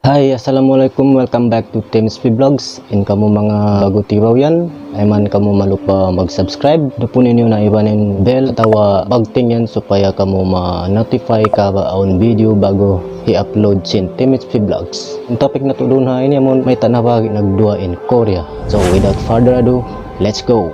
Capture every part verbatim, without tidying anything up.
Hi, assalamualaikum. Welcome back to T M S P Vlogs. In kamu manga bagu tibaw yan, ayaw man kamu malupa mag-subscribe. Dupun niyu na iban in bell atawa bagting yan supaya kamu ma-notify ka ba awn video bagu hi-upload sin T M S P Vlogs. In topic natu' duun ha ini amun mayta' nabahagi' nagduwa in Korea. So without further ado, let's go.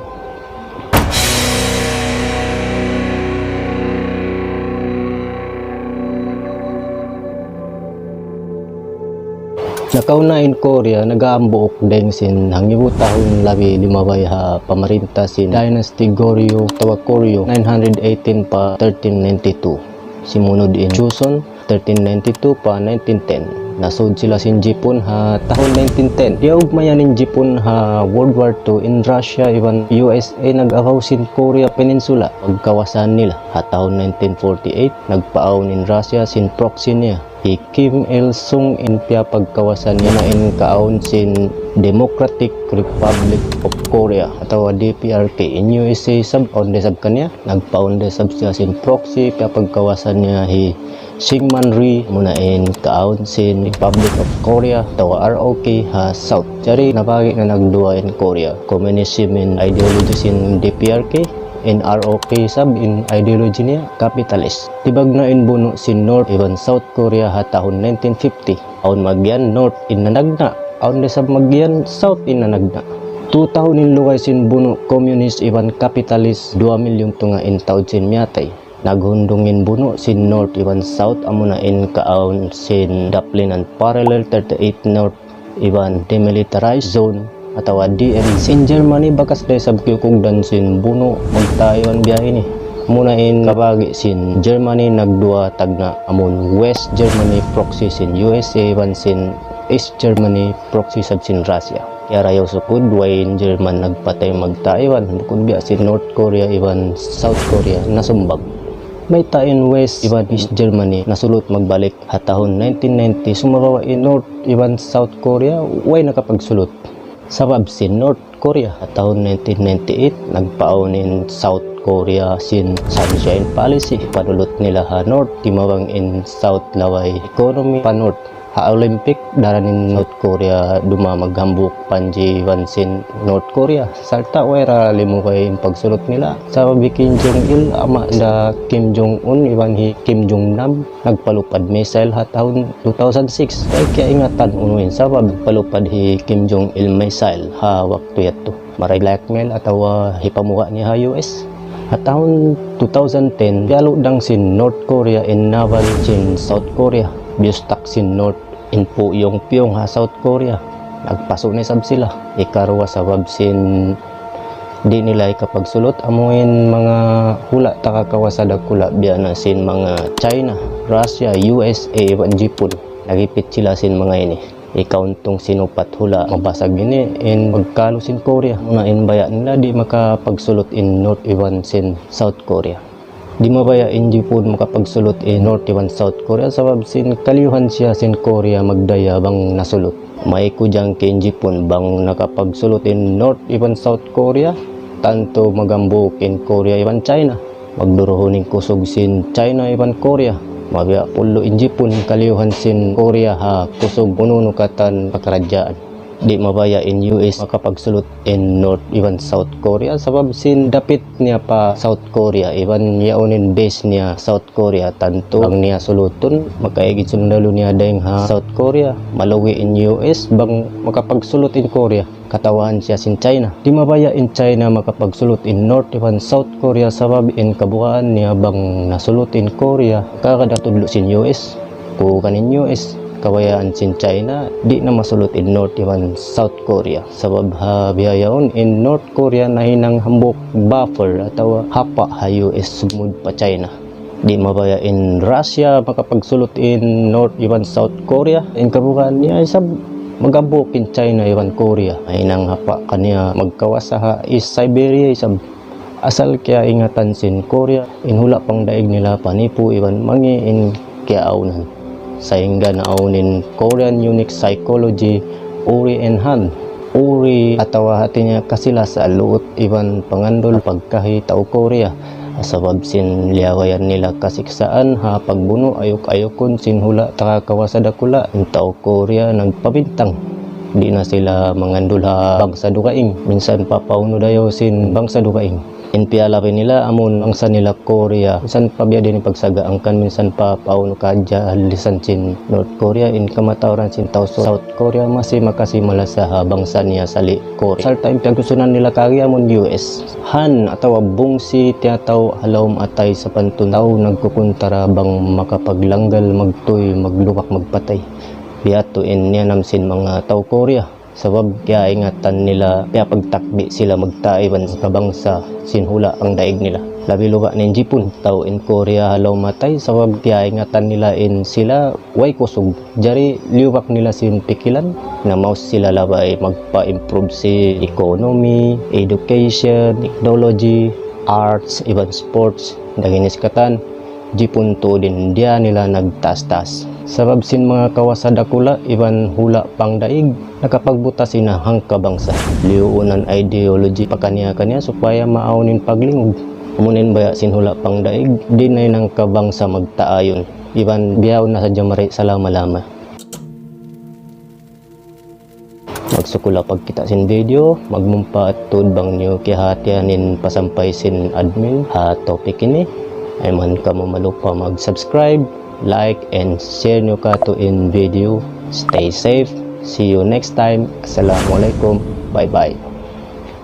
Nakauna in Korea naghambuuk dayn sin hangibu tahun labi limabay ha pamarinta sin Dynasty Goryeo atawa Koryo, nine hundred eighteen pa thirteen ninety-two. Simunud in Joseon, thirteen ninety-two pa nineteen ten. Nasud sila sin Jipun ha tahun nineteen ten. Diyaug mayan in Jipun ha World War Two, in Russia iban U S A nag-abaw sin Korea Peninsula pagkawasahan nila. Ha tahun nineteen forty-eight, nagpaawn in Russia sin proxy niya, hi Kim Il-sung, in piyapagkawasahan niya na in kaawn sin Democratic Republic of Korea atawa D P R K. In U S A isab, awn da isab kaniya, nagpaawn da isab siya sin proxy, piyapagkawasahan niya hi Syngman Rhee, amuna in kaawn sin Republic of Korea atawa R O K ha South. Jari nabahagi' na nagduwa in Korea. Communism in ideology sin D P R K, in R O K isab in ideology niya capitalist. Tibag na in bunu' sin North iban South Korea ha tahun nineteen fifty. Awn magiyan North in nanagna', awn da isab magiyan South in nanagna'. Tū tahun in lugay sin bunu' communist iban capitalist, duwa milyun tunga' in taud sin miyatay. Naghundung in bunu' sin North iban South, amuna in kaawn sin daplin parallel thirty-eight North iban Demilitarized Zone atawa D M Z. In Germany bakas da isab kiyukugdan sin bunu' magtaywan biya' ini. Amuna in kabahagi' sin Germany nagduwa tagna', amun West Germany proxy sin U S A iban sin East Germany proxy isab sin Russia. Kiyarayaw sukud way in German nagpatay magtaywan, bukun biya' sin North Korea iban South Korea nasumbag. Mayta' in West iban East Germany nasulut magbalik ha tahun nineteen ninety, sumagawa' in North iban South Korea way nakapagsulut. Sabab sin North Korea ha tahun nineteen ninety-eight, nagpaawn in South Korea sin Sunshine Policy. Panulut nila ha North, timabang in South laway economy pa North. Ha Olympic, daran in North Korea dumā maghambuuk panji iban sin North Korea. Sarta' way ra limugay in pagsulut nila. Sabab hi Kim Jong-il, ama' da Kim Jong-un iban hi Kim Jong-nam, nagpalupad missile ha tahun two thousand six. Way kiyaingatan unu in sabab nagpalupad hi Kim Jong-il missile ha waktu yadtu. Maray blackmail atawa hipamuha' niya ha U S. Ha tahun two thousand ten, piyaludang sin North Korea in naval sin South Korea. Biyustak sin North in Pyongyang ha South Korea. Nagpasu' na isab sila. Ikaruwa sabab sin di' nila hikapagsulut, amuin manga hula' takakawasa dakula' biya' na sin manga China, Russia, U S A, iban Jipun. Nagipit sila sin manga ini. Ikauntung sin upat hula' mabasag ini in pagkalu sin Korea. Muna in baya' nila di' makapagsulut in North iban sin South Korea. Di' mabaya' in Jipun makapagsulut in North iban South Korea sabab sin kaliyuhan siya sin Korea magdaya bang nasulut. May kujang in Jipun bang nakapagsulut in North iban South Korea, tantu maghambuuk in Korea iban China. Magduruhun in kusug sin China iban Korea. Mabiya' pulu' in Jipun kaliyuhan sin Korea ha kusug unu-unu katan pakaradjaan. Di' mabaya' in U S makapagsulut in North iban South Korea sabab sin dapit niya pa South Korea iban yaun in base niya South Korea. Tantu bang niya sulutun, makaig in sundalu niya dayng ha South Korea. Malugi in U S bang makapagsulut in Korea. Katawahan siya sin China. Di' mabaya' in China makapagsulut in North iban South Korea sabab in kabugaan niya bang nasulut in Korea, kagad ha tudlu' sin U S. Kukan in U S, kabayaan sin China, di' na masulut in North iban South Korea. Sabab ha bihaun in North Korea nahinang hambuuk buffer atawa hapa' ha U S sumud pa China. Di' mabaya' in Russia makapagsulut in North iban South Korea. In kabugaan niya isab maghambuuk in China iban Korea. Nahinang hapa' kaniya magkawasa ha East Siberia isab. Asal kiyaingatan sin Korea, in hula' pangdaig nila panipu iban mangi' in kiyaawnan. Sahingga naawn in Korean unique psychology, Uri and Han. Uri atawa hati niya kasilasa, luut iban pangandul pagkahi tau Korea. Sabab sin liyawayan nila kasiksaan ha pagbunu' ayuk-ayukun sin hula' takakawasa dakula', in tau Korea nagpabintang. Di' na sila mangandul ha bangsa dugaing. Minsan pa paunu dayaw sin bangsa dugaing. In piyalabi nila amun bangsa nila Korea. Minsan pa biya' diin in pagsaga, hangkan minsan pa paunu kadja halisan sin North Korea, in kamatauran sin tau South Korea masi makasi malasa ha bangsa niya sali' Korea. Sarta' in piyagsusunan nila kari amun U S. Han atawa bungsi tiyatau ha lawm atay sapantun tau nagkukuntara bang makapaglanggal, magtuy, maglubak, magpatay. Biya' hādtu in niyanam sin manga tau Korea. Sabab kiyaingatan nila, piyapagtakbi sila magtā iban kabangsa sin hula' pangdaig nila. Labi luba' na in Jipun, tau in Korea ha lawm atay, sabab kiyaingatan nila in sila way kusug. Jari liyubak nila sin pikilan, na maus sila labay magpa-improve sin economy, education, technology, arts, iban sports, daginis katan. Jipun tuud in diya nila nagtaas-taas. Sabab sin manga kawasa dakula' iban hula' pangdaig, nakapagbutas sila hangkabangsa. Liyuunan ideology pakaniya-kaniya supaya maawn in paglingug. Amu in baya' sin hula' pangdaig, di' na in hangkabangsa magtaayun. Iban bihaun na sadja mari salama-lama. Magsukul ha pagkita' sin video, magmumpaat tuud bang niyu kiyahatihan in pasampay sin admin ha topic ini. Ayaw man kamu malupa mag-subscribe, like, and share niyu katu' in video. Stay safe. See you next time. Assalamualaikum. Bye-bye.